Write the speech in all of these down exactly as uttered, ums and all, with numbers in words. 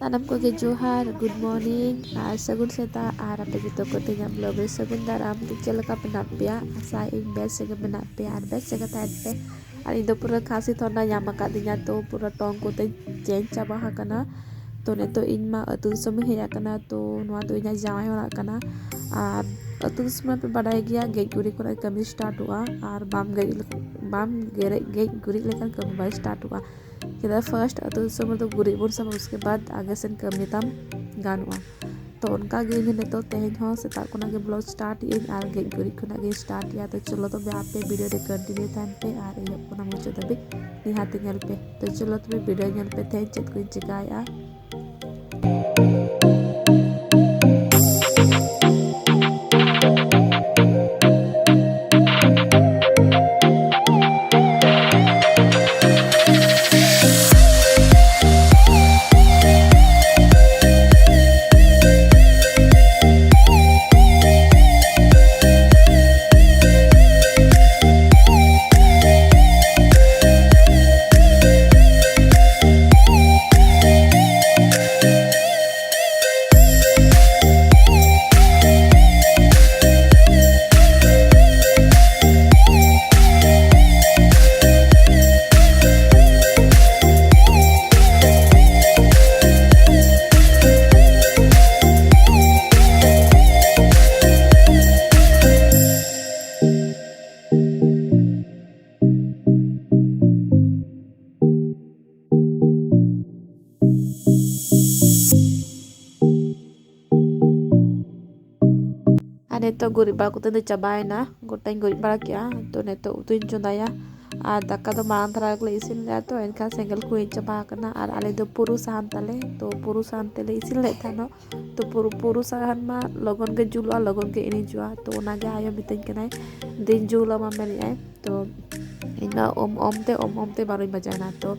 ᱥᱟᱱᱟᱢ ᱠᱚᱜᱮ ᱡᱚᱦᱟᱨ, ᱜᱩᱰ ᱢᱚᱨᱱᱤᱝ ᱟᱨ ᱥᱟᱹᱜᱩᱱ ᱥᱮᱛᱟᱜ᱾ ᱟᱨ ᱟᱯᱮ ᱡᱚᱛᱚ ᱠᱚ ᱛᱮᱦᱮᱧᱟᱜ ᱵᱞᱚᱜ ᱨᱮ ᱥᱟᱹᱜᱩᱱ ᱫᱟᱨᱟᱢ᱾ ᱛᱚ ᱪᱮᱫ ᱞᱮᱠᱟ ᱢᱮᱱᱟᱜ ᱯᱮᱭᱟ? ᱟᱥᱟᱭᱟᱹᱧ ᱵᱮᱥ ᱜᱮ ᱢᱮᱱᱟᱜ ᱯᱮᱭᱟ ᱟᱨ ᱵᱮᱥ ᱜᱮ ᱛᱟᱦᱮᱱ ᱯᱮ᱾ ᱟᱨ ᱤᱧ ᱫᱚ ᱯᱩᱨᱟᱹ ᱠᱷᱟᱸᱥᱤ ᱛᱷᱚᱱᱰᱟ ᱧᱟᱢ ᱟᱠᱟᱫᱤᱧᱟ, ᱛᱚ ᱯᱩᱨᱟᱹ ᱴᱚᱝ ᱠᱚᱛᱮ ᱪᱮᱧᱡᱽ ᱪᱟᱵᱟ ᱟᱠᱟᱱᱟ᱾ ᱛᱚ ᱱᱤᱛᱚᱜ ᱤᱧ ᱢᱟ ᱟᱹᱛᱩ ᱫᱤᱥᱚᱢ ᱤᱧ ᱦᱮᱡ ᱟᱠᱟᱱᱟ, ᱛᱚ ᱱᱚᱣᱟ ᱫᱚ ᱤᱧᱟᱹᱜ ᱡᱟᱶᱟᱭ ᱚᱲᱟᱜ ᱠᱟᱱᱟ᱾ ᱟᱨ ᱟᱹᱛᱩ ᱫᱤᱥᱚᱢ ᱢᱟᱯᱮ ᱵᱟᱰᱟᱭ ᱜᱮᱭᱟ, ᱜᱮᱡ ᱜᱩᱨᱤᱡ ᱠᱷᱚᱱᱟᱜ ᱠᱟᱹᱢᱤ ᱥᱴᱟᱨᱴᱚᱜᱼᱟ᱾ ᱟᱨ ᱵᱟᱢ ᱜᱮᱡ ᱞᱮᱠ- ᱵᱟᱢ ᱜᱮᱨᱮᱡ ᱜᱮᱡ ᱜᱩᱨᱤᱡ ᱞᱮᱠᱷᱟᱱ ᱠᱟᱹᱢᱤ ᱵᱟᱭ ᱥᱴᱟᱨᱴᱚᱜᱼᱟ᱾ ᱪᱮᱫᱟᱜ ᱯᱷᱟᱨᱥᱴ ᱟᱹᱛᱩ ᱫᱤᱥᱚᱢ ᱨᱮᱫᱚ ᱜᱩᱨᱤᱡ ᱵᱚᱱ ᱥᱟᱵᱟ, ᱩᱥᱠᱮ ᱵᱟᱫ ᱟᱜᱮ ᱥᱮᱱ ᱠᱟᱹᱢᱤ ᱛᱟᱢ ᱜᱟᱱᱚᱜᱼᱟ᱾ ᱛᱚ ᱚᱱᱠᱟ ᱜᱮ ᱤᱧ ᱱᱤᱛᱚᱜ ᱛᱮᱦᱮᱧ ᱦᱚᱸ ᱥᱮᱛᱟᱜ ᱠᱷᱚᱱᱟᱜ ᱜᱮ ᱵᱞᱚᱜ ᱥᱴᱟᱨᱴ ᱮᱫᱟᱹᱧ ᱟᱨ ᱜᱮᱡ ᱜᱩᱨᱤᱡ ᱠᱷᱚᱱᱟᱜ ᱜᱮ ᱥᱴᱟᱨᱴ ᱮᱫᱟ᱾ ᱛᱚ ᱪᱚᱞᱚ ᱛᱚᱵᱮ ᱟᱯᱮ ᱵᱷᱤᱰᱤᱭᱳ ᱨᱮ ᱠᱚᱱᱴᱤᱱᱤᱭᱩ ᱛᱟᱦᱮᱱ ᱯᱮ ᱟᱨ ᱮᱦᱚᱵ ᱠᱷᱚᱱᱟᱜ ᱢᱩᱪᱟᱹᱫ ᱫᱷᱟᱹᱵᱤᱡ ᱱᱤᱦᱟᱹᱛ ᱧᱮᱞ ᱯᱮ᱾ ᱛᱚ ᱪᱚᱞᱚ ᱛᱚᱵᱮ ᱵᱷᱤᱰᱤᱭᱳ ᱧᱮᱞ ᱯᱮ ᱛᱮᱦᱮᱧ ᱪᱮᱫ ᱠᱚᱧ ᱪᱮᱠᱟᱭᱮᱫᱼᱟ᱾ ᱟᱨ ᱱᱤᱛᱚᱜ ᱜᱩᱨᱤᱡ ᱵᱟᱲᱟ ᱠᱚᱛᱮ ᱫᱚ ᱪᱟᱵᱟᱭᱮᱱᱟ, ᱜᱚᱴᱟᱧ ᱜᱩᱨᱤᱡ ᱵᱟᱲᱟ ᱠᱮᱜᱼᱟ᱾ ᱛᱚ ᱱᱤᱛᱚᱜ ᱩᱛᱩᱧ ᱪᱚᱸᱫᱟᱭᱟ᱾ ᱟᱨ ᱫᱟᱠᱟ ᱫᱚ ᱢᱟᱲᱟᱝ ᱫᱷᱟᱨᱟ ᱜᱮᱞᱮ ᱤᱥᱤᱱ ᱞᱮᱫᱟ, ᱛᱚ ᱮᱱᱠᱷᱟᱱ ᱥᱮᱸᱜᱮᱞ ᱠᱚ ᱦᱩᱭ ᱪᱟᱵᱟ ᱟᱠᱟᱱᱟ᱾ ᱟᱨ ᱟᱞᱮ ᱫᱚ ᱯᱩᱨᱩ ᱥᱟᱦᱟᱱ ᱛᱟᱞᱮ, ᱛᱚ ᱯᱩᱨᱩ ᱥᱟᱦᱟᱱ ᱛᱮᱞᱮ ᱤᱥᱤᱱ ᱞᱮᱫ ᱛᱟᱦᱮᱱᱚᱜ᱾ ᱛᱚ ᱯᱩᱨᱩ ᱯᱩᱨᱩ ᱥᱟᱦᱟᱱ ᱢᱟ ᱞᱚᱜᱚᱱ ᱜᱮ ᱡᱩᱞᱩᱜᱼᱟ, ᱞᱚᱜᱚᱱ ᱜᱮ ᱤᱬᱤᱡᱚᱜᱼᱟ᱾ ᱛᱚ ᱚᱱᱟᱜᱮ ᱟᱭᱳ ᱢᱤᱛᱟᱹᱧ ᱠᱟᱱᱟᱭ, "ᱫᱮᱧ ᱡᱩᱞ ᱟᱢᱟ" ᱢᱮᱱᱮᱫᱼᱟᱭ᱾ ᱛᱚ ᱤᱧ ᱢᱟ ᱚᱢ ᱚᱢ ᱛᱮ ᱚᱢ ᱚᱢ ᱛᱮ ᱵᱟᱨᱚᱧ ᱵᱟᱡᱟᱣᱮᱱᱟ᱾ ᱛᱚ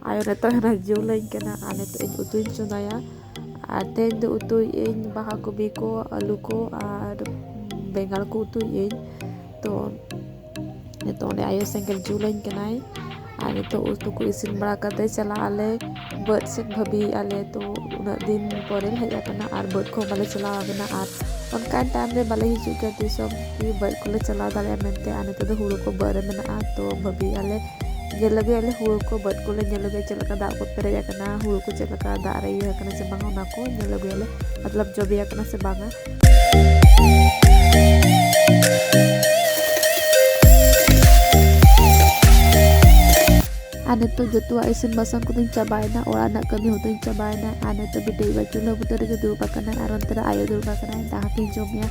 ᱟᱭᱳ ᱱᱤᱛᱚᱜ ᱚᱱᱟ ᱡᱩᱞᱟᱹᱧ ᱠᱟᱱᱟ ᱟᱨ ᱱᱤᱛᱚᱜ ᱤᱧ ᱩᱛᱩᱧ ᱪᱚᱸᱫᱟᱭᱟ᱾ ᱟᱨ ᱛᱮᱦᱮᱧ ᱫᱚ ᱩᱛᱩᱭᱮᱫ ᱟᱹᱧ ᱵᱟᱦᱟ ᱠᱚᱵᱤ ᱠᱚ, ᱟᱹᱞᱩ ᱠᱚ ᱟᱨ ᱵᱮᱸᱜᱟᱲ ᱠᱚ ᱩᱛᱩᱭᱮᱫ ᱟᱹᱧ᱾ ᱛᱚ ᱱᱤᱛᱚᱜ ᱚᱸᱰᱮ ᱟᱭᱳ ᱥᱮᱸᱜᱮᱞ ᱡᱩᱞᱟᱹᱧ ᱠᱟᱱᱟᱭ᱾ ᱟᱨ ᱱᱤᱛᱚᱜ ᱩᱛᱩ ᱠᱚ ᱤᱥᱤᱱ ᱵᱟᱲᱟ ᱠᱟᱛᱮ ᱪᱟᱞᱟᱜ ᱟᱞᱮ ᱵᱟᱹᱫᱽ ᱥᱮᱫ᱾ ᱵᱷᱟᱹᱵᱤᱭᱮᱫᱼᱟ ᱞᱮ, ᱛᱚ ᱩᱱᱟᱹᱜ ᱫᱤᱱ ᱯᱚᱨᱮ ᱞᱮ ᱦᱮᱡ ᱟᱠᱟᱱᱟ ᱟᱨ ᱵᱟᱹᱫᱽ ᱠᱚᱦᱚᱸ ᱵᱟᱞᱮ ᱪᱟᱞᱟᱣ ᱟᱠᱟᱱᱟ, ᱟᱨ ᱚᱱᱠᱟᱱ ᱴᱟᱭᱤᱢ ᱨᱮ ᱵᱟᱞᱮ ᱦᱤᱡᱩᱜ ᱜᱮᱭᱟ ᱛᱤᱥ ᱦᱚᱸ ᱠᱤ ᱵᱟᱹᱫᱽ ᱠᱚᱞᱮ ᱪᱟᱞᱟᱣ ᱫᱟᱲᱮᱭᱟᱜᱼᱟ ᱢᱮᱱᱛᱮ᱾ ᱟᱨ ᱱᱤᱛᱚᱜ ᱫᱚ ᱦᱩᱲᱩ ᱠᱚ ᱵᱟᱹᱫᱽ ᱨᱮ ᱢᱮᱱᱟᱜᱼᱟ, ᱛᱚ ᱵᱷᱟᱹᱵᱤᱭᱮᱫᱼᱟ ᱞᱮ ᱧᱮᱞ ᱟᱹᱜᱩᱭᱟᱞᱮ ᱦᱩᱲᱩ ᱠᱚ, ᱵᱟᱹᱫᱽ ᱠᱚᱞᱮ ᱧᱮᱞ ᱟᱹᱜᱩᱭᱟ ᱪᱮᱫ ᱞᱮᱠᱟ ᱫᱟᱜ ᱠᱚ ᱯᱮᱨᱮᱡ ᱟᱠᱟᱱᱟ, ᱦᱩᱲᱩ ᱠᱚ ᱪᱮᱫ ᱞᱮᱠᱟ ᱫᱟᱜ ᱨᱮ ᱤᱭᱟᱹ ᱟᱠᱟᱱᱟ ᱥᱮ ᱵᱟᱝᱟ, ᱚᱱᱟ ᱠᱚ ᱧᱮᱞ ᱟᱹᱜᱩᱭᱟᱞᱮ, ᱢᱚᱛᱞᱚᱵ ᱡᱚᱵᱮ ᱟᱠᱟᱱᱟ ᱥᱮ ᱵᱟᱝᱟ᱾ ᱟᱨ ᱱᱤᱛᱚᱜ ᱡᱚᱛᱚᱣᱟᱜ ᱤᱥᱤᱱ ᱵᱟᱥᱟᱝ ᱠᱚᱫᱚᱧ ᱪᱟᱵᱟᱭᱮᱱᱟ, ᱚᱲᱟᱜ ᱨᱮᱱᱟᱜ ᱠᱟᱹᱢᱤ ᱦᱚᱸᱛᱚᱧ ᱪᱟᱵᱟᱭᱮᱱᱟ᱾ ᱟᱨ ᱱᱤᱛᱚᱜ ᱵᱤᱴᱤ ᱵᱟ ᱪᱩᱞᱦᱟᱹ ᱵᱩᱴᱟᱹ ᱨᱮᱜᱮ ᱫᱩᱲᱩᱵ ᱟᱠᱟᱱᱟᱭ ᱟᱨ ᱚᱱᱛᱮ ᱨᱮ ᱟᱭᱳ ᱫᱩᱲᱩᱵ ᱟᱠᱟᱱᱟᱭ, ᱫᱟᱠᱟ ᱠᱤᱱ ᱡᱚᱢᱮᱜᱼᱟ᱾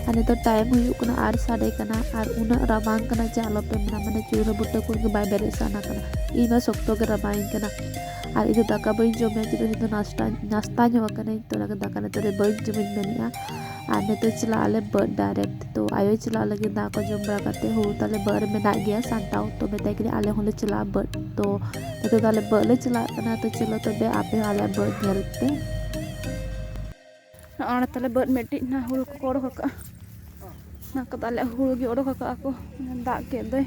ᱟᱨ ᱱᱤᱛᱚᱜ ᱴᱟᱭᱤᱢ ᱦᱩᱭᱩᱜ ᱠᱟᱱᱟ ᱟᱴ ᱥᱟᱰᱮ ᱠᱟᱱᱟ, ᱟᱨ ᱩᱱᱟᱹᱜ ᱨᱟᱵᱟᱝ ᱠᱟᱱᱟ ᱡᱮ ᱟᱞᱚᱯᱮ ᱢᱮᱱᱟ, ᱢᱟᱱᱮ ᱪᱩᱞᱦᱟᱹ ᱵᱩᱴᱟᱹ ᱠᱷᱚᱱ ᱜᱮ ᱵᱟᱭ ᱵᱮᱨᱮᱫ ᱥᱟᱱᱟ ᱠᱟᱱᱟ᱾ ᱤᱧ ᱢᱟ ᱥᱚᱠᱛᱚ ᱜᱮ ᱨᱟᱵᱟᱝ ᱤᱧ ᱠᱟᱱᱟ, ᱟᱨ ᱤᱧ ᱫᱚ ᱫᱟᱠᱟ ᱵᱟᱹᱧ ᱡᱚᱢᱮᱜᱼᱟ, ᱪᱮᱫᱟᱜ ᱥᱮ ᱤᱧ ᱫᱚ ᱱᱟᱥᱛᱟ, ᱱᱟᱥᱛᱟ ᱧᱚᱜ ᱟᱠᱟᱱᱟᱹᱧ, ᱛᱚ ᱚᱱᱟ ᱜᱮ ᱫᱟᱠᱟ ᱱᱤᱛᱚᱜ ᱨᱮ ᱵᱟᱹᱧ ᱡᱚᱢᱟᱧ ᱢᱮᱱᱮᱜᱼᱟ᱾ ᱟᱨ ᱱᱤᱛᱚᱜ ᱪᱟᱞᱟᱜ ᱟᱞᱮ ᱵᱟᱹᱫᱽ direct᱾ ᱛᱚ ᱟᱭᱳᱭ ᱪᱟᱞᱟᱜ ᱞᱟᱹᱜᱤᱫ, ᱫᱟᱠᱟ ᱠᱚ ᱡᱚᱢ ᱵᱟᱲᱟ ᱠᱟᱛᱮ ᱦᱩᱲᱩ ᱛᱟᱞᱮ ᱵᱟᱹᱫᱽ ᱨᱮ ᱢᱮᱱᱟᱜ ᱜᱮᱭᱟ ᱥᱟᱢᱴᱟᱣ, ᱛᱚ ᱢᱮᱛᱟᱭ ᱠᱟᱹᱱᱟᱹᱧ ᱟᱞᱮ ᱦᱚᱸᱞᱮ ᱪᱟᱞᱟᱜᱼᱟ ᱵᱟᱹᱫᱽ᱾ ᱛᱚ ᱱᱤᱛᱚᱜ ᱫᱚ ᱟᱞᱮ ᱵᱟᱹᱫᱽ ᱞᱮ ᱪᱟᱞᱟᱜ ᱠᱟᱱᱟ, ᱛᱚ ᱪᱚᱞᱚ ᱛᱚᱵᱮ ᱟᱯᱮ ᱦᱚᱸ ᱟᱞᱮᱭᱟᱜ ᱵᱟᱹᱫᱽ ᱧᱮᱞ ᱯᱮ᱾ ᱱᱚᱜᱼᱚ ᱱᱚᱰᱮ ᱛᱟᱞᱮ ᱵᱟᱹᱫᱽ ᱢᱤᱫᱴᱤᱡ, ᱱᱟ ᱦᱩᱲᱩ ᱠᱚᱠᱚ ᱚᱰᱚᱠ ᱟᱠᱟᱜᱼᱟ, ᱱᱟ ᱠᱚᱫᱚ ᱟᱞᱮᱭᱟᱜ ᱦᱩᱲᱩ ᱜᱮ ᱚᱰᱚᱠ ᱟᱠᱟᱜᱼᱟ ᱠᱚ, ᱫᱟᱜ ᱠᱮᱫ ᱫᱚᱭ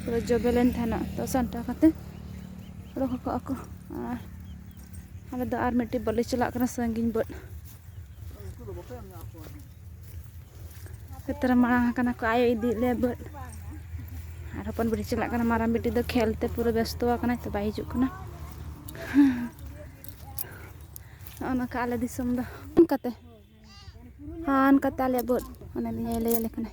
ᱯᱩᱨᱟᱹ ᱡᱚᱵᱮ ᱞᱮᱱ ᱛᱟᱦᱮᱱᱟ, ᱛᱚ ᱥᱟᱢᱴᱟᱣ ᱠᱟᱛᱮ ᱚᱰᱚᱠ ᱟᱠᱟᱜᱼᱟ ᱠᱚ᱾ ᱟᱨ ᱟᱞᱮ ᱫᱚ ᱟᱨ ᱢᱤᱫᱴᱤᱡ ᱵᱟᱹᱞᱤ ᱪᱟᱞᱟᱜ ᱠᱟᱱᱟ ᱥᱟᱺᱜᱤᱧ ᱵᱟᱹᱫᱽ᱾ ᱥᱮᱛᱨᱮ ᱢᱟᱲᱟᱝ ᱟᱠᱟᱱᱟ ᱠᱚ, ᱟᱭᱳ ᱤᱫᱤᱭᱮᱫ ᱞᱮᱭᱟ ᱵᱟᱹᱫᱽ᱾ ᱟᱨ ᱦᱚᱯᱚᱱ ᱵᱤᱴᱤ ᱪᱟᱞᱟᱜ ᱠᱟᱱᱟ, ᱢᱟᱨᱟᱝ ᱵᱤᱴᱤ ᱫᱚ ᱠᱷᱮᱞ ᱛᱮ ᱯᱩᱨᱟᱹ ᱵᱮᱥᱛᱚ ᱟᱠᱟᱱᱟᱭ, ᱛᱚ ᱵᱟᱭ ᱦᱤᱡᱩᱜ ᱠᱟᱱᱟ᱾ ᱱᱚᱜᱼᱚ ᱱᱚᱝᱠᱟ ᱟᱞᱮ ᱫᱤᱥᱚᱢ ᱫᱚ᱾ ᱚᱱᱠᱟᱛᱮ, ᱦᱟᱱᱠᱟᱛᱮ ᱟᱞᱮᱭᱟᱜ ᱵᱟᱹᱫᱽ, ᱚᱱᱮ ᱞᱤᱧ ᱞᱟᱹᱭ ᱟᱞᱮ ᱠᱟᱱᱟ᱾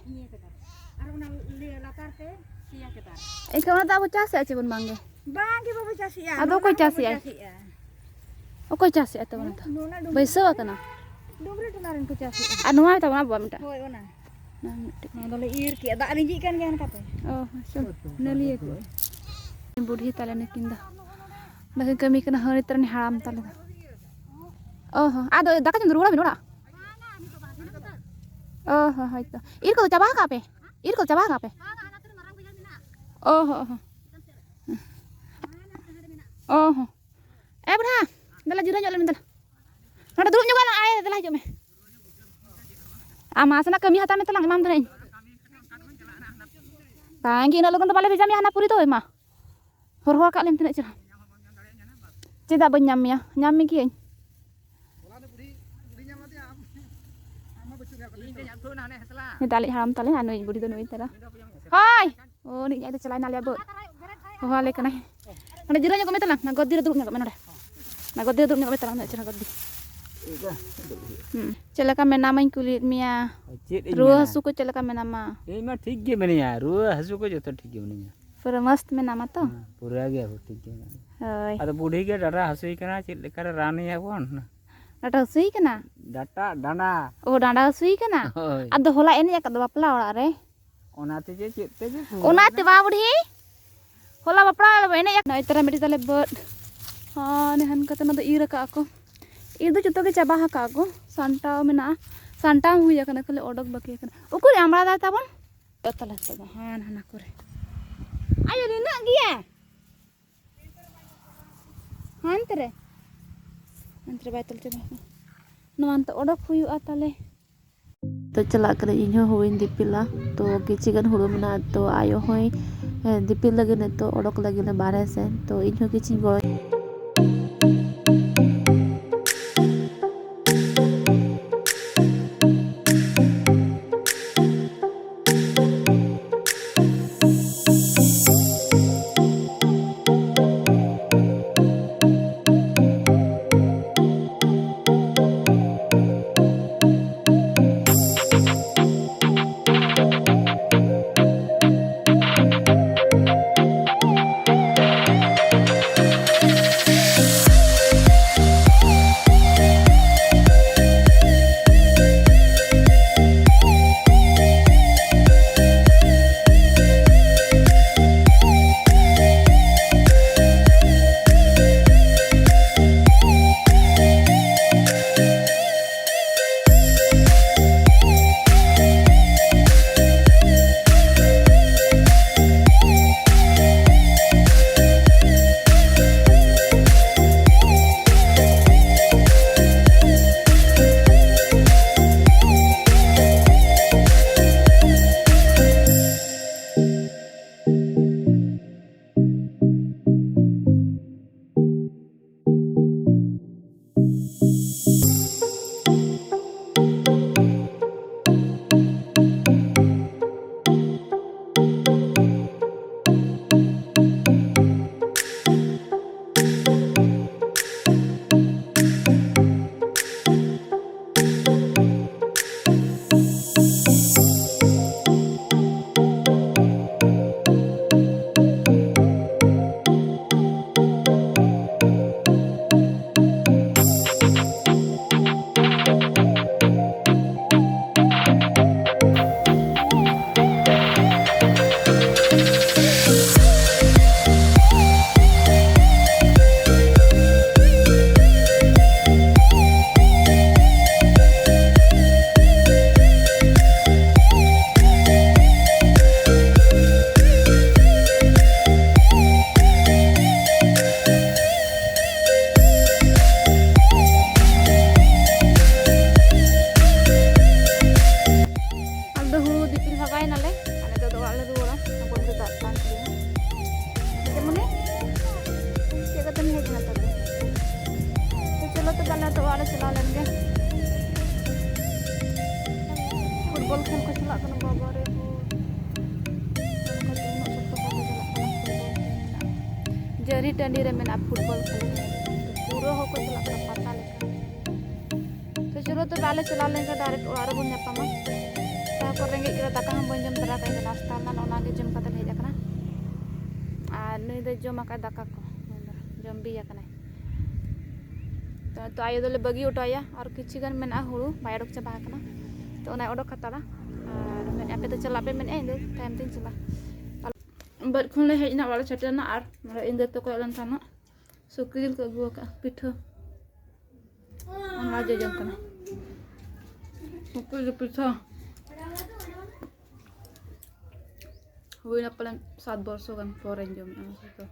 ᱮᱱᱠᱷᱟᱱ ᱚᱱᱟ ᱫᱚ ᱟᱵᱚ ᱪᱟᱥᱮᱜᱼᱟ ᱪᱮ ᱵᱚᱱ ᱵᱟᱝᱜᱮ? ᱵᱟᱝ ᱜᱮ ᱵᱟᱵᱚ ᱪᱟᱥᱮᱜᱼᱟ᱾ ᱟᱫᱚ ᱱᱚᱣᱟ ᱚᱠᱚᱭ ᱫᱚ ᱵᱟᱵᱚ ᱪᱟᱥᱮᱜᱼᱟᱭ? ᱪᱟᱥᱮᱜᱼᱟ᱾ ᱚᱠᱚᱭ ᱪᱟᱥᱮᱜᱼᱟ ᱛᱚᱵᱮ ᱚᱱᱟ ᱫᱚ? ᱱᱚᱣᱟ ᱰᱩᱝᱨᱤ ᱵᱟᱹᱭᱥᱟᱹᱣ ᱴᱚᱞᱟ ᱨᱮᱱ, ᱟᱠᱟᱱᱟ? ᱰᱩᱝᱨᱤ ᱴᱚᱞᱟ ᱨᱮᱱ ᱠᱚ ᱪᱟᱥᱮᱜᱼᱟ᱾ ᱟᱨ ᱱᱚᱣᱟ ᱛᱟᱵᱚᱱ ᱟᱵᱚᱣᱟᱜ ᱢᱤᱫᱴᱟᱝ? ᱦᱳᱭ, ᱚᱱᱟ᱾ ᱱᱚᱣᱟ ᱢᱤᱫᱴᱟᱝ᱾ ᱱᱚᱣᱟ ᱫᱚᱞᱮ ᱤᱨ ᱠᱮᱜᱼᱟ, ᱫᱟᱜ ᱞᱤᱸᱡᱤᱜ ᱠᱟᱱ ᱜᱮᱭᱟ ᱦᱟᱱᱠᱟᱛᱮ᱾ ᱚ, ᱦᱮᱸ, ᱪᱚ, ᱱᱟᱹᱞᱤᱭᱟᱹ ᱠᱚ᱾ ᱵᱩᱰᱷᱤ ᱛᱟᱞᱮ ᱱᱩᱠᱤᱱ ᱫᱚ᱾ ᱵᱟᱠᱤᱱ ᱠᱟᱹᱢᱤ ᱠᱟᱱᱟ, ᱦᱟᱹᱱᱤ ᱛᱟᱨᱟᱱᱤ ᱦᱟᱲᱟᱢ ᱛᱟᱞᱮ ᱫᱚ᱾ ᱚ ᱦᱚᱸ, ᱟᱫᱚ ᱫᱟᱠᱟ ᱡᱚᱢ ᱫᱚ ᱨᱩᱣᱟᱹᱲ ᱟᱵᱤᱱ ᱚᱲᱟᱜ? ᱚ ᱦᱚᱸ, ᱦᱳᱭ ᱛᱚ᱾ ᱤᱨ ᱠᱚᱫᱚ ᱪᱟᱵᱟ ᱟᱠᱟᱜᱼᱟ ᱯᱮ? ᱤᱨ ᱠᱚᱫᱚ ᱪᱟᱵᱟ ᱟᱠᱟᱜᱼᱟ ᱯᱮ? ᱚ ᱦᱚᱸ, ᱦᱚᱸ᱾ ᱚ ᱦᱚᱸ᱾ ᱮ ᱵᱩᱰᱷᱟ, ᱫᱮᱞᱟ ᱡᱤᱨᱟᱹᱣ ᱧᱚᱜ ᱞᱮᱢᱮ ᱫᱮᱞᱟ᱾ ᱱᱚᱰᱮ ᱫᱩᱲᱩᱵ ᱧᱚᱜᱚᱜ ᱟᱞᱟᱝ, ᱟᱭ ᱫᱮᱞᱟ ᱦᱤᱡᱩᱜ ᱢᱮ᱾ ᱟᱢ ᱢᱟᱥᱮᱱᱟᱜ ᱠᱟᱹᱢᱤ ᱦᱟᱛᱟᱣ ᱢᱮ ᱛᱟᱞᱟᱝ, ᱮᱢᱟᱢ ᱫᱚ ᱱᱟᱦᱟᱜ ᱤᱧ᱾ ᱵᱟᱝᱜᱮ, ᱩᱱᱟᱹᱜ ᱞᱚᱜᱚᱱ ᱫᱚ ᱵᱟᱞᱮ ᱵᱷᱮᱡᱟ ᱢᱮᱭᱟ ᱦᱟᱱᱟ ᱯᱩᱨᱤ ᱫᱚ, ᱮᱢᱟ᱾ ᱦᱚᱨᱦᱚ ᱟᱠᱟᱫ ᱞᱮᱢ ᱛᱤᱱᱟᱹᱜ ᱪᱮᱦᱨᱟ᱾ ᱪᱮᱫᱟᱜ ᱵᱟᱹᱧ ᱧᱟᱢ ᱢᱮᱭᱟ? ᱧᱟᱢ ᱢᱮᱜᱤᱭᱟᱹᱧ᱾ ᱱᱤᱛ ᱟᱞᱮᱭᱤᱡ ᱦᱟᱲᱟᱢ ᱛᱟᱞᱮ ᱟᱨ ᱱᱩᱭ ᱵᱩᱰᱷᱤ ᱫᱚ ᱱᱩᱭ ᱛᱟᱞᱟ᱾ ᱦᱳᱭ! ᱳ, ᱩᱱᱤ ᱟᱡ ᱫᱚ ᱪᱟᱞᱟᱣ ᱮᱱᱟ ᱟᱞᱮᱭᱟᱜ ᱵᱟᱹᱫᱽ᱾ ᱦᱚᱦᱚ ᱟᱞᱮ ᱠᱟᱱᱟᱭ᱾ ᱱᱚᱰᱮ ᱡᱤᱨᱟᱹᱣ ᱧᱚᱜᱚᱜ ᱢᱮ ᱛᱟᱞᱟᱝ, ᱚᱱᱟ ᱜᱚᱫᱤ ᱨᱮ ᱫᱩᱲᱩᱵ ᱧᱚᱜᱚᱜ ᱢᱮ ᱱᱚᱰᱮ᱾ ᱚᱱᱟ ᱜᱚᱫᱤ ᱨᱮ ᱫᱩᱲᱩᱵ ᱧᱚᱜᱚᱜ ᱢᱮ ᱛᱟᱞᱟᱝ, ᱩᱱᱟᱹᱜ ᱪᱮᱦᱨᱟ ᱜᱚᱫᱤ᱾ ᱦᱩᱸ᱾ ᱪᱮᱫ ᱞᱮᱠᱟ ᱢᱮᱱᱟᱢᱟᱧ ᱠᱩᱞᱤᱭᱮᱫ ᱢᱮᱭᱟ? ᱪᱮᱫ ᱤᱧ ᱨᱩᱣᱟᱹ ᱢᱮᱱᱟ? ᱦᱟᱹᱥᱩ ᱠᱚ ᱪᱮᱫ ᱞᱮᱠᱟ ᱢᱮᱱᱟᱢᱟ? ᱤᱧ ᱢᱟ ᱴᱷᱤᱠ ᱜᱮ ᱢᱤᱱᱟᱹᱧᱟ, ᱨᱩᱣᱟᱹ ᱦᱟᱹᱥᱩ ᱠᱚ ᱡᱚᱛᱚ ᱴᱷᱤᱠ ᱜᱮ ᱢᱤᱱᱟᱹᱧᱟ᱾ ᱯᱩᱨᱟᱹ ᱢᱚᱥᱛ ᱢᱮᱱᱟᱢᱟ ᱛᱚ? ᱦᱮᱸ, ᱯᱩᱨᱟᱹ ᱜᱮ ᱴᱷᱤᱠ ᱜᱮ ᱢᱮᱱᱟᱜ ᱞᱤᱧᱟ᱾ ᱦᱳᱭ᱾ ᱟᱫᱚ ᱵᱩᱰᱷᱤ ᱜᱮ ᱰᱟᱸᱰᱟ ᱦᱟᱹᱥᱩᱭ ᱠᱟᱱᱟ, ᱪᱮᱫ ᱞᱮᱠᱟᱨᱮ ᱨᱟᱱ ᱮᱭᱟ ᱵᱚᱱ? ᱰᱟᱸᱰᱟ ᱦᱟᱹᱥᱩᱭ ᱠᱟᱱᱟ? ᱰᱟᱴᱟ, ᱰᱟᱸᱰᱟ᱾ ᱚ, ᱰᱟᱸᱰᱟ ᱦᱟᱹᱥᱩᱭ ᱠᱟᱱᱟ? ᱦᱳᱭ᱾ ᱟᱫᱚ ᱦᱚᱞᱟ ᱮᱱᱮᱡ ᱟᱠᱟᱫ ᱫᱚ ᱵᱟᱯᱞᱟ ᱚᱲᱟᱜ ᱨᱮ? ᱚᱱᱟ ᱛᱮᱜᱮ ᱪᱮᱫ ᱛᱮᱜᱮ ᱯᱩᱨᱟᱹ ᱚᱱᱟ ᱛᱮ ᱵᱟ ᱵᱩᱰᱷᱤ? ᱦᱚᱞᱟ ᱵᱟᱯᱞᱟ ᱚᱲᱟᱜ ᱨᱮ ᱮᱱᱮᱡ ᱟᱠᱟᱫ᱾ ᱱᱚᱜᱼᱚᱭ ᱛᱟᱨᱟ ᱢᱤᱫᱴᱤᱡ ᱛᱟᱞᱮ ᱵᱟᱹᱫᱽ᱾ ᱦᱚᱸ, ᱱᱮᱦᱟᱱ ᱠᱟᱛᱮ ᱚᱱᱟ ᱫᱚ ᱤᱨ ᱟᱠᱟᱫ ᱟᱠᱚ᱾ ᱤᱨ ᱫᱚ ᱡᱚᱛᱚ ᱜᱮ ᱪᱟᱵᱟ ᱟᱠᱟᱫ ᱟᱠᱚ᱾ ᱥᱟᱢᱴᱟᱣ ᱢᱮᱱᱟᱜᱼᱟ᱾ ᱥᱟᱢᱴᱟᱣ ᱦᱩᱭ ᱟᱠᱟᱱᱟ, ᱠᱷᱟᱹᱞᱤ ᱚᱰᱚᱠ ᱵᱟᱹᱠᱤ ᱟᱠᱟᱱᱟ᱾ ᱩᱠᱩᱨ ᱟᱢᱲᱟ ᱫᱟᱨᱮ ᱛᱟᱵᱚᱱ? ᱛᱟᱦᱞᱮ ᱱᱤᱛᱚᱜ ᱫᱚ ᱦᱟᱱᱟ ᱦᱟᱱᱟ ᱠᱚᱨᱮ᱾ ᱟᱭᱳ, ᱱᱤᱱᱟᱹᱜ ᱜᱮᱭᱟ? ᱦᱟᱱᱛᱮ ᱨᱮ᱾ ᱦᱟᱱᱛᱮ ᱨᱮ ᱵᱟᱭ ᱛᱚᱞ ᱪᱟᱵᱟ ᱟᱠᱟᱱᱟ᱾ ᱱᱚᱣᱟ ᱱᱤᱛᱚᱜ ᱚᱰᱚᱠ ᱦᱩᱭᱩᱜᱼᱟ ᱛᱟᱞᱮ᱾ ᱛᱚ ᱪᱟᱞᱟᱜ ᱠᱟᱹᱱᱟᱹᱧ ᱤᱧ ᱦᱚᱸ ᱦᱩᱲᱩᱧ ᱫᱤᱯᱤᱞᱟ᱾ ᱛᱚ ᱠᱤᱪᱷᱤ ᱜᱟᱱ ᱦᱩᱲᱩ ᱢᱮᱱᱟᱜᱼᱟ, ᱛᱚ ᱟᱭᱳ ᱦᱚᱸᱭ, ᱮ, ᱫᱤᱯᱤᱞ ᱞᱟᱹᱜᱤᱫ ᱱᱤᱛᱚᱜ ᱚᱰᱚᱠ ᱞᱟᱹᱜᱤᱫ ᱞᱮ ᱵᱟᱦᱨᱮ ᱥᱮᱱ᱾ ᱛᱚ ᱤᱧ ᱦᱚᱸ ᱠᱤᱪᱷᱤᱧ ᱜᱚᱲᱚ᱾ ᱛᱚᱵᱮ ᱟᱞᱮ ᱫᱚ ᱚᱲᱟᱜ ᱞᱮ ᱪᱟᱞᱟᱣ ᱞᱮᱱ ᱜᱮ᱾ ᱯᱷᱩᱴᱵᱚᱞ ᱠᱷᱮᱞ ᱠᱚ ᱪᱟᱞᱟᱜ ᱠᱟᱱᱟ, ᱵᱟᱵᱟ ᱨᱮ᱾ ᱩᱱᱟᱹᱜ ᱥᱚᱠᱛᱚ ᱦᱚᱲ ᱠᱚ ᱪᱟᱞᱟᱜ ᱠᱟᱱᱟ ᱯᱷᱩᱴᱵᱚᱞ ᱠᱷᱮᱞ ᱨᱮᱱᱟᱜ᱾ ᱡᱟᱹᱨᱤ ᱴᱟᱺᱰᱤ ᱨᱮ ᱢᱮᱱᱟᱜᱼᱟ ᱯᱷᱩᱴᱵᱚᱞ ᱠᱷᱮᱞ᱾ ᱯᱩᱨᱟᱹ ᱦᱚᱲ ᱠᱚ ᱪᱟᱞᱟᱜ ᱠᱟᱱᱟ ᱯᱟᱛᱟ ᱞᱮᱠᱟ᱾ ᱛᱚ ᱪᱚᱞᱚ ᱛᱚᱵᱮ ᱟᱞᱮ ᱪᱟᱞᱟᱣ ᱞᱮᱱ ᱜᱮ, direct ᱚᱲᱟᱜ ᱨᱮᱵᱚᱱ ᱧᱟᱯᱟᱢᱟ᱾ ᱛᱟᱨᱯᱚᱨ ᱨᱮᱸᱜᱮᱡ ᱠᱮᱫᱟ, ᱫᱟᱠᱟ ᱦᱚᱸ ᱵᱟᱹᱧ ᱡᱚᱢ ᱛᱚᱨᱟ ᱠᱟᱜ ᱜᱮ, ᱱᱟᱥᱛᱟ ᱞᱮᱱᱟ, ᱚᱱᱟᱜᱮ ᱡᱚᱢ ᱠᱟᱛᱮ ᱞᱮ ᱦᱮᱡ ᱟᱠᱟᱱᱟ᱾ ᱟᱨ ᱱᱩᱭ ᱫᱚᱭ ᱡᱚᱢ ᱟᱠᱟᱫ ᱫᱟᱠᱟ ᱠᱚ, ᱱᱩᱭ ᱫᱚ ᱡᱚᱢ ᱵᱤ ᱟᱠᱟᱱᱟᱭ᱾ ᱛᱚ, ᱛᱚ ᱟᱭᱳ ᱫᱚᱞᱮ ᱵᱟᱹᱜᱤ ᱦᱚᱴᱚ ᱟᱭᱟ, ᱟᱨ ᱠᱤᱪᱷᱩ ᱜᱟᱱ ᱢᱮᱱᱟᱜᱼᱟ ᱦᱩᱲᱩ, ᱵᱟᱭ ᱚᱰᱚᱠ ᱪᱟᱵᱟ ᱟᱠᱟᱱᱟ᱾ ᱛᱚ ᱚᱱᱟᱭ ᱚᱰᱚᱠ ᱦᱟᱛᱟᱲᱟ᱾ ᱟᱨ ᱢᱮᱱ, ᱟᱯᱮ ᱫᱚ ᱪᱟᱞᱟᱜ ᱯᱮ ᱢᱮᱱᱮᱫᱼᱟ, ᱤᱧ ᱫᱚ ᱛᱟᱭᱚᱢ ᱛᱤᱧ ᱪᱟᱞᱟᱜᱼᱟ᱾ ᱵᱟᱹᱫᱽ ᱠᱷᱚᱱ ᱞᱮ ᱦᱮᱡ ᱮᱱᱟ, ᱚᱲᱟᱜ ᱞᱮ ᱥᱮᱴᱮᱨ ᱮᱱᱟ, ᱟᱨ ᱱᱚᱰᱮ ᱤᱧ ᱫᱟᱹᱭ ᱛᱟᱠᱚ ᱦᱮᱡ ᱞᱮᱱ ᱛᱟᱦᱮᱱᱟ, ᱥᱩᱠᱨᱤ ᱡᱤᱞ ᱠᱚ ᱟᱹᱜᱩ ᱟᱠᱟᱫᱼᱟ, ᱯᱤᱴᱷᱟᱹ᱾ ᱚᱱᱟ ᱡᱚᱡᱚᱢ ᱠᱟᱱᱟ᱾ ᱥᱩᱠᱨᱤ ᱡᱤᱞ ᱯᱤᱴᱷᱟᱹ ᱦᱩᱭᱱᱟ ᱯᱟᱞᱮᱱ ᱥᱟᱛ ᱵᱚᱨᱥᱚ ᱜᱟᱱ ᱯᱚᱨᱮᱧ ᱡᱚᱢᱮᱫᱼᱟ ᱚᱱᱟ ᱯᱤᱴᱷᱟᱹ᱾